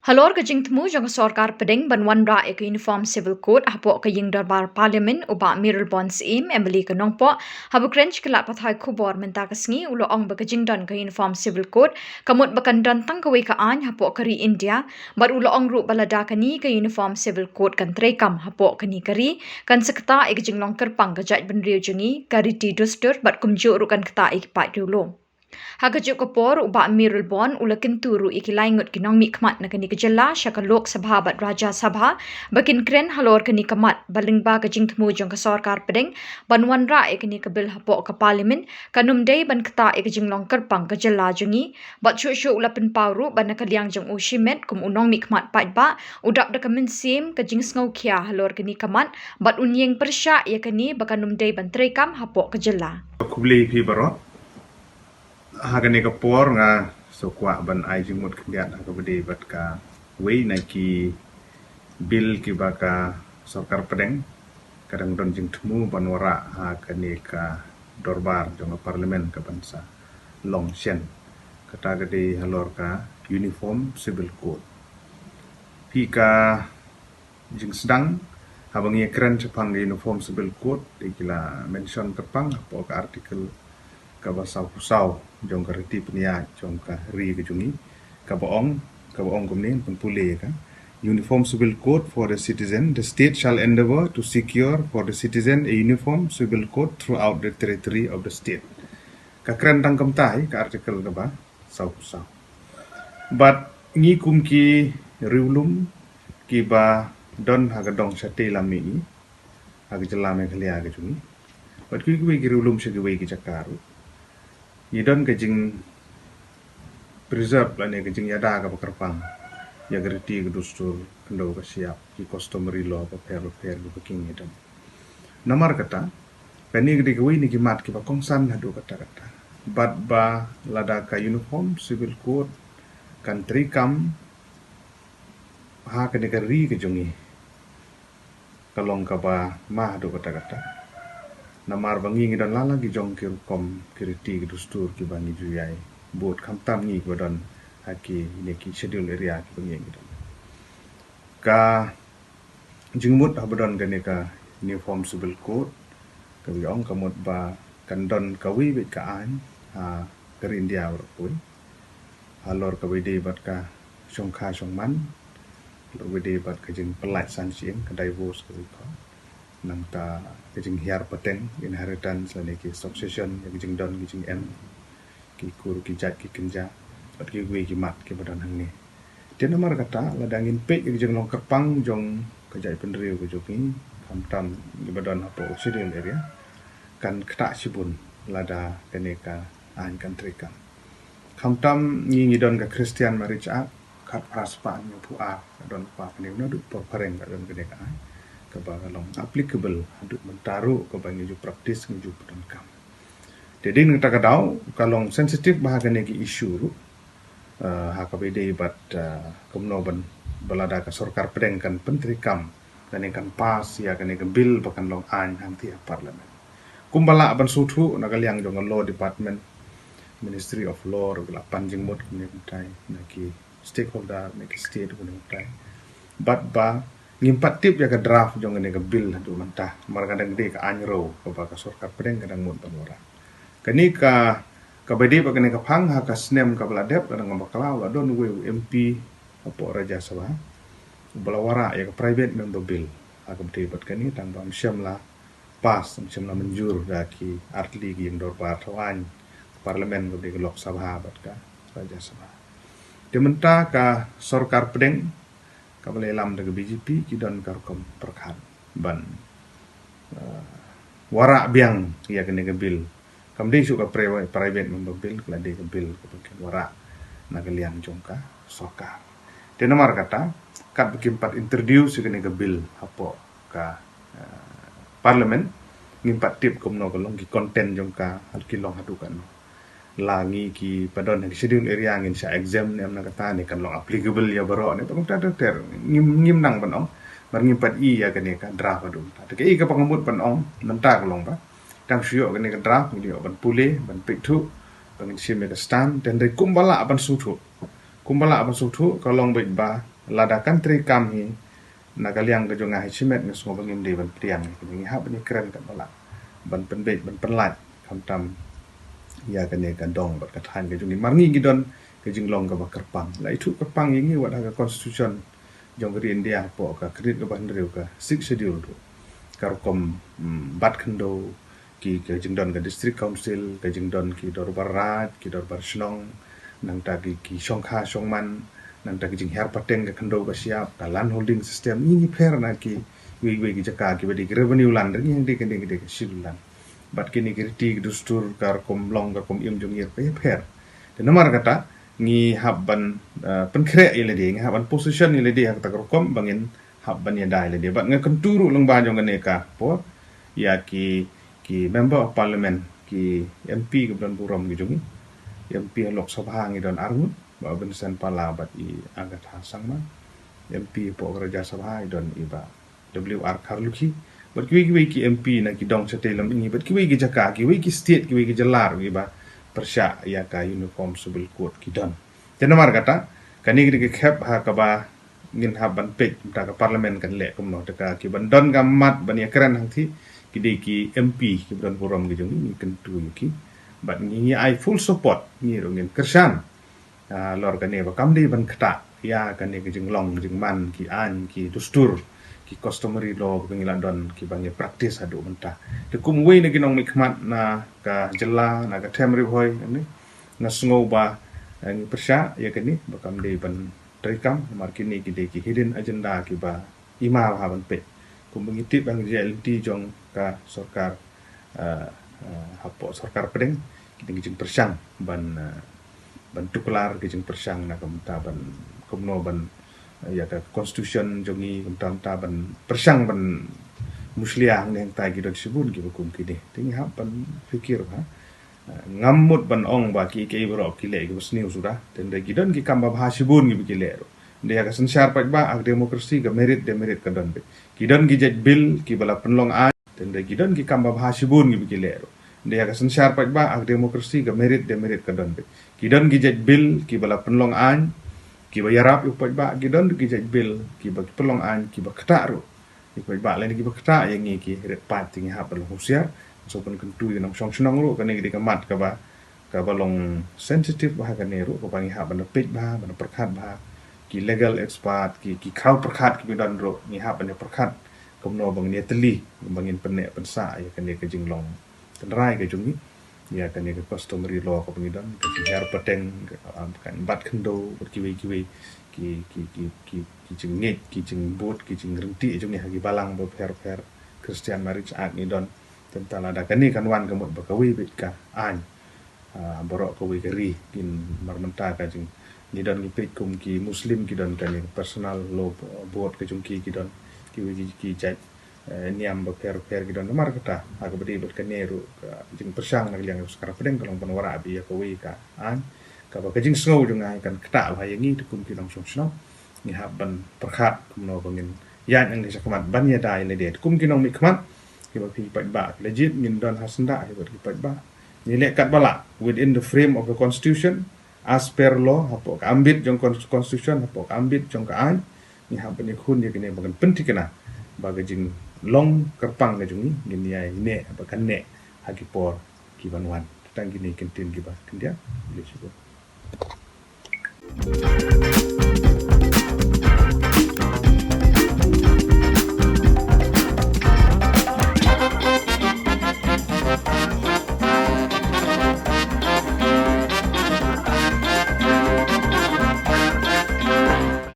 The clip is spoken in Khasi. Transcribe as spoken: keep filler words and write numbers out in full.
Halor ka jingthmu jong ka sorkar pdeng ban wanrah ïa ka Uniform Civil Code hapoh ka ïing dorbar Parliament, u Bah Mayralborn Syiem, M L A ka Nongpoh, haba kren sha ki lad pathai khubor mynta ka sngi, u la ong ba ka jingdon ka Uniform Civil Code ka mut ba kan don tang kawei ka aiñ hapoh ka ri India, bad u la ong ruh ba lada kane ka Uniform Civil Code kan treikam hapoh kane ka ri, kan sa ktah ïa ka jinglong kyrpang ka jaitbynriew jong ngi, ka riti dustur, bad kumjuh ruh kan ktah ïa ki paid riewlum. Ha kajuh ka por, u Bah Mayralborn u la kyntu ruh ïa ki lai ngut ki nongmihkhmat na kane ka jylla sha ka Lok Sabha bad Rajya Sabha ba kin kren halor kane ka mat, ba lyngba ka jingthmu jong ka sorkar pdeng ban wanrah ïa kane ka bill hapoh ka Parliament, kan ym dei ban ktah ïa ka jinglong kyrpang ka jylla jong ngi. Bad shuh shuh u la pynpaw ruh ba na ka liang jong u shimet kum u nongmihkhmat paidbah, u dap da ka mynsiem ka jingsngewkhia halor kane ka mat, bad un ïeng pyrshah ïa kane ba kan ym dei ban treikam hapoh ka jylla. Khublei phi baroh. Ha kane ka por nga sngewkwah ban ai jingmut khyndiat ha kaba ïadei bad kawei na ki bill kiba ka sorkar pdeng ka dang don jingthmu ban wanrah ha kane ka dorbar jong ka Parliament kaban sa long shen. Kata ka dei halor ka Uniform Civil Code. Phi ka jingsdang, haba ngi kren shaphang ka Uniform Civil Code, te ki la mention kyrpang hapoh ka article kaba sawphew saw jong ka riti pynïaid jong ka ri ka jong ngi, kaba ong, kaba ong kumne, pynpule ka: Uniform Civil Code for the citizen. The state shall endeavour to secure for the citizen a uniform civil code throughout the territory of the state. Ka kren tang kumta hi ka article kaba sawphew saw. Bad ngi kum ki riewlum kiba don ha ka dong shatei lam mihngi, ha ka jylla Meghalaya ka jong ngi, bad kiwei kiwei ki riewlum sha kiwei ki jaka ruh, ngi don ka jing preserve lane ka jingïada kaba kyrpang ïa ka riti ka dustur, khyndew ka shyiap, ki customary law bapher bapher kiba kin ngi don. Namar kata, kane ka dei kawei na ki mat kiba kongsan haduh katta katta. Bad ba lada ka Uniform Civil Code kan treikam ha kane ka ri ka jong ngi, ka long kaba ma haduh katta katta. Namar ba ngi ngi don la la ki jong ki rukom ki riti ki dustur kiba ngi ju ïai bud, khamtam ngi kiba don ha kine ki schedule area kiba ngi ngi don. Ka jingmut haba don kane ka Uniform Civil Code, kaba ong ka mut ba kan don kawei beit ka aiñ ha ka ri India baroh kawei halor kaba ïadei bad ka shongkha shongman, halor kaba ïadei bad ka jingpyllait san shyieng, ka divorce kaba ïa ka, nangta ka jinghiar pateng, inheritance, lane ki succession, ïa ka jingdon ka jingem, ki kur ki jait ki kynja, bad kiwei ki mat kiba don hangne. Te namar kata, lada ngin peit ïa ka jinglong kyrpang jong ka jaitbynriew ka jong ngi, khamtam kiba don hapoh schedule area, kan ktah shibun lada kane ka aiñ kan treikam. Khamtam ngi ngi don ka Christian Marriage Act, khatphra spah hynñiewphew ar, ka don pat kane, naduh por phareng ka don kane ka aiñ, kaba ka long applicable haduh mynta ruh, kaba ngi ju practice, ngi ju pyndonkam. Te dei na kata ka daw ka long sensitive bha kane ka issue ruh, eh, ha kaba ïadei bad, eh, kumno ban, ba lada ka sorkar pdeng kan pyntreikam, kane kan pass ïa kane ka bill ba kan long aiñ hangtei ha Parliament. Kumba lah ban sngewthuh na ka liang jong ka Law Department, Ministry of Law ruh ki la pan jingmut kumne kumtai, na ki stakeholder, na ki state kumne kumtai. Bad ba ngim pat tip ïa ka draft jong kane ka bill haduh mynta. Namar ka dang dei ka aiñ ruh kaba ka sorkar pdeng ka dang mut ban wanrah. Kane ka, kaba dei ba kane ka phang, ha ka snem kaba la dep, ka dang bakla, la don uwei u M P hapoh Rajya Sabha uba la wanrah ïa ka private member bill ha kaba dei bad kane, tang ba ym shym la pass, ym shym la mynjur da ki artylli ki ïing dorbar thaw aiñ, Parliament, kaba dei ka Lok Sabha bad ka Rajya Sabha. Te mynta ka sorkar pdeng kaba la ïalam da ka B J P ki don ka rukom pyrkhat ban, eh, wanrah biang ïa kane ka bill. Kam dei shuh ka pri-, private member bill, ka la dei ka bill kaba kin wanrah na ka liang jong ka sorkar. Te namar kata, katba kim pat introduce ïa kane ka bill hapoh ka, eh, Parliament, ngim pat tip kumno ka long, ki content jong ka, ha ki long haduh katno. La ngi kiba don ha ki schedule area ngin shah exempt ne em, na kata ne kan long applicable ïa baroh ne, tang ter ter ter. Ngim, ngim nang ban ong, namar ngim pat i ïa kane ka draft haduh mynta. Te kaei kaba nga mut ban ong mynta ka long ba, tang shu ïoh kane ka draft, ngin ïoh ban pule, ban peit thuh, ba ngin shim ïa ka stand, te hynrei kumba lah ban sngewthuh. Kumba lah ban sngewthuh, ka long beit ba lada kan treikam hi na ka liang ka jong nga hi shimet, nga sngew ba ngim dei ban pdiang. Ngi hap ban ïakren katba lah ban pynbeit ban pynlait khamtam ïa kane ka dong bad ka thaiñ ka jong ngi. Mar ngi ngi don ka jinglong kaba kyrpang. La ithuh kyrpang ïa ngi wat ha ka constitution jong ka ri India hapoh ka khyrnit kaba hynriew, ka Sixth Schedule ruh. Ka rukom, mm, bat khyndew, ki, ka jingdon ka district council, ka jingdon ki dorbar raid, ki dorbar shnong, nangta ki, ki shongkha shongman, nangta ki jinghiar pateng ka khyndew ba shyiap, ka land holding system, ngi ngi pher na kiwei kiwei ki jaka kiba dei ki revenue land, ngi ngi dei ka, dei ka, dei ka schedule land. Bad kine ki riti ki dustur, ka rukom long ka rukom im jong ngi ruh ka ïapher. Te namar kata ngi hap ban, eh, pynkhreh ïa lade, ngi hap ban position ïa lade ha kata ka rukom ba ngin hap ban ïada ïa lade. Bad nga kyntu ruh lyngba jong kane ka por ïa ki, ki member of parliament, ki M P kiba don burom ki jong ngi. M P Lok Sabha ngi don arngut, Bah Vincent Pala bad i Agatha Sangma. M P hapoh ka Rajya Sabha i don i Bah W R Kharlukhi. Bad kiwei kiwei ki M P na ki dong shatei lam ngi, bad kiwei ki jaka, kiwei ki state, kiwei ki jylla ruh kiba pyrshah ïa ka Uniform Civil Code ki don. Te namar kata, kane ka dei ka khep ha kaba ngin hap ban peit mynta ka parliament kan leh kumno, te ka ki ban don ka mat ban ïakren hangthie ki dei ki M P kiba don burom ki jong ngi, ngi kyntu ïa ki. Bad ngi, ngi ai full support, ngi ruh ngin kyrshan, ah, halor kane ba kam dei ban ktah ïa kane ka jinglong jingman, ki aiñ, ki dustur, ki customary law ba ngi la don kiba ngi practice haduh mynta. Te kum uwei na ki nongmihkhmat na ka jylla, na ka them Ri Bhoi, kane nga sngew ba, eh, ngi pyrshah ïa kane ba kam dei ban treikam, namar kine ki dei ki hidden agenda kiba i ma bha ban peit. Kumba ngi tip ba ka jingïaid lynti jong ka sorkar, eh, eh, hapoh sorkar pdeng, ki dei ki jingpyrshang ban, eh, ban tuklar, ki jingpyrshang na ka bynta ban kumno ban, eh, ïa ka constitution jong ngi, ka bynta, bynta ban pyrshang ban mushlia hangne hangtai, ki don shibun kiba kum kine. Te ngi hap ban pyrkhat bha. Ngam mut ban ong ba ki, ki baroh ki leh kiba sniew suda. Te hynrei ki don ki kam babha shibun kiba ki leh ruh. Hynrei ha ka synshar paidbah, ha ka democracy, ka merit demerit ka don beit. Ki don ki jait bill kiba la pynlong aiñ. Te hynrei ki don ki kam babha shibun kiba ki leh ruh. Hynrei ha ka synshar paidbah, ha ka democracy, ka merit demerit ka don beit. Ki don ki jait bill kiba la pynlong aiñ, kiba ïarap ïa u paidbah, ki don ki jait bill kiba ki pynlong aiñ, kiba ktah ruh ïa ki paidbah lane kiba ktah ïa ngi ki riewpaid. Te ngi hap ban long husiar. Sngewbha ban kyntu ïa ki nongshong shnong ruh, kane ka dei ka mat kaba, kaba long sensitive bha kane ruh, kaba ngi hap ban peit bha, ban pyrkhat bha. Ki legal expert, ki, ki khraw pyrkhat kiba don ruh, ngi hap ban pyrkhat kumno ba ngin ïatylli, ba ngin pynneh pynsah ïa kane ka jinglong tynrai ka jong ngi ïa kane ka customary law kaba ngi don, ka jinghiar pateng, ka, um, ka bat khyndew bad kiwei kiwei ki, ki, ki, ki, ki jingngeit, ki jingbud, ki jingryntih jong ngi ha ki balang bapher bapher. Christian Marriage Act ngi don. Te mynta lada kane kan wan ka mut ba kawei beit ka aiñ, ah, baroh kawei ka ri kin mar mynta ka jing, ngi don ngi peit kum ki Muslim ki don kane personal law board ka jong ki, ki don kiwei ki, ki jait, eh, niam bapher bapher ki don. Namar kata ha kaba dei bad kane ruh ka jingpyrshang na ka liang ka sorkar pdeng ka long ban wanrah beit ïa kawei ka aiñ kaba ka jingsngew jong nga kan ktah bha ïa ngi. Te kum ki nongshong shnong ngi hap ban pyrkhat kumno ba ngin ïaid hangne shakhmat ban ïada ïa lade. Te kum ki nongmihkhmat kiba phi paidbah, ki la jied ngin don ha syndah hi bad ki paidbah. Ngi leh katba lah within the frame of the constitution, as per law, hapoh ka ambit jong cons-, constitution, hapoh ka ambit jong ka aiñ. Ngi hap ban ïakhun ïa kine ba kan pynthikna ba ka jinglong kyrpang ka jong ngi ngin ïai neh ba kan neh ha ki por ki ban wan. Te tang kine ki ktien kiba khyndiat. Khublei shibun.